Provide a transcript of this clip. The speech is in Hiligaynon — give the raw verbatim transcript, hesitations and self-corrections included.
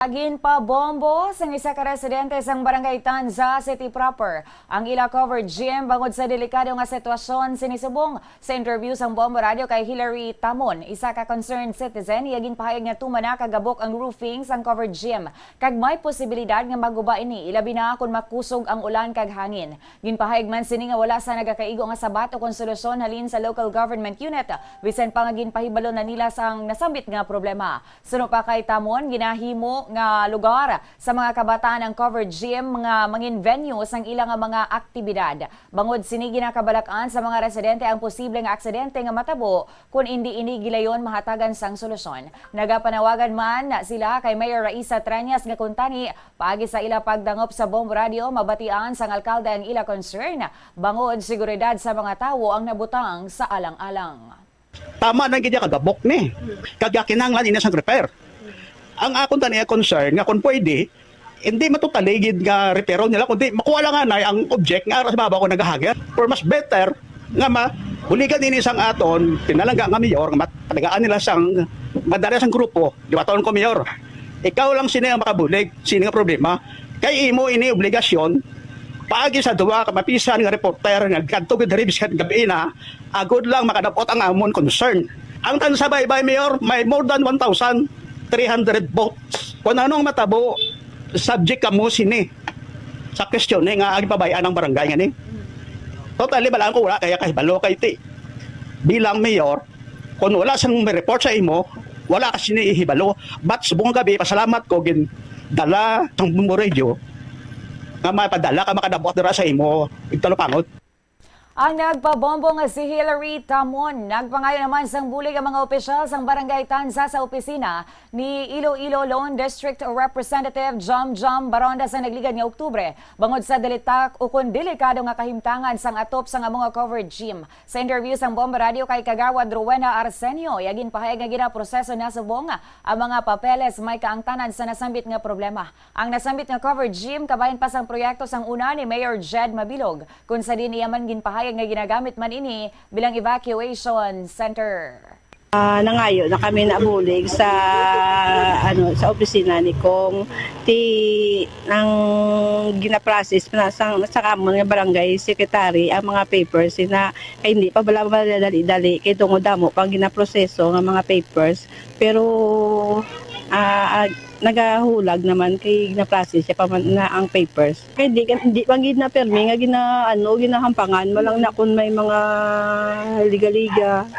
Ginpabombo sang isa ka residente sang Barangay Tanza City Proper ang ila covered gym bangod sa delikado nga sitwasyon sini subong. Sa interview sang Bombo Radio kay Hilary Tamon, isa ka concerned citizen, iya ginpahayag nga tuman na kagabok ang roofing sang covered gym kag may posibilidad nga maguba ini, ilabi na kon makusog ang ulan kag hangin. Ginpahayag man sini nga wala sa nagakaigo nga sabat o kon solusyon halin sa local government unit, bisan pa nga ginpahibalo na nila sang nasambit nga problema. Suno pa kay Tamon, ginahimo nga lugar sa mga kabataan ang covered gym nga mangin venue sang ila nga mga aktibidad. Bangod sini, ginakabalak-an sa mga residente ang posible nga aksidente nga matabo kon indi ini gilayon mahatagan sang solusyon. Nagapanawagan man sila kay Mayor Raisa Treñas nga kuntani paagi sa ila pagdangop sa Bombo Radio, mabatian sang alkalde ang ila concern bangod seguridad sa mga tawo ang nabutang sa alang-alang. Tama na gid kagabok ni. Kag kinahanglan ini sang repair. Ang akon tani concern nga kung pwede, hindi matutali gid nga repairon nila, kundi makuha lang anay ang object nga ara sa babaw ko nagahagir. For mas better nga ma buligan ini sang aton pinalangga nga mayor nga mat- tagaan nila sang madala sang grupo, di ba, taon ko mayor? Ikaw lang sini ang makabulig sini nga problema. Kay imo ini obligasyon paagi sa duha ka mapisan nga reporter nga kadto gid diri bisan gabi na, agod lang makadapot ang amon concern. Ang Tansa Baybay, Mayor, may more than one thousand three hundred votes. Kung anong matabo, subject kamo sini sa question ni nga agi pabayaan ang barangay nga ni. Totally, balaan ko wala kaya kahibalo kay ti bilang mayor, kung wala sang may report sa imo, wala ka sini ihibalo. But subong gabi, pasalamat ko gin dala sang Bombo Radio nga may padala ka makadabot dira sa imo igtalupangot. Ang nagpabombo nga si Hilary Tamon nagpangayo naman sang bulig ang mga opisyal sang Barangay Tanza sa opisina ni Iloilo Lone District Representative Jom Jom Baronda sa nagligad nga Oktubre bangod sa delitak ukon delikado nga kahimtangan sang atop sang amo nga covered gym. Sa interview sang Bombo Radio kay Kagawad Rowena Arsenio, iya ginpahayag nga ginaproseso na subong ang mga papeles may kaangtanan sa nasambit nga problema. Ang nasambit nga covered gym kabahin pa sang proyekto sang una ni Mayor Jed Mabilog, kung sa diin iya man ginpahayag nga ginagamit man ini bilang evacuation center. Ah, nangayo na kami nabulig sa ano sa opisina ni Kong ti ang ginaprocess na sa, sa kamon nga barangay secretary ang mga papers na kay hindi pa bala madali-dali kay tungod damo pang ginaproseso nga mga papers pero ah, ah, nagahulag naman kay ginaprocess siya pa man na ang papers kay di, di pa gid na permi nga gina ano ginahampangan mo lang na kung may mga liga-liga.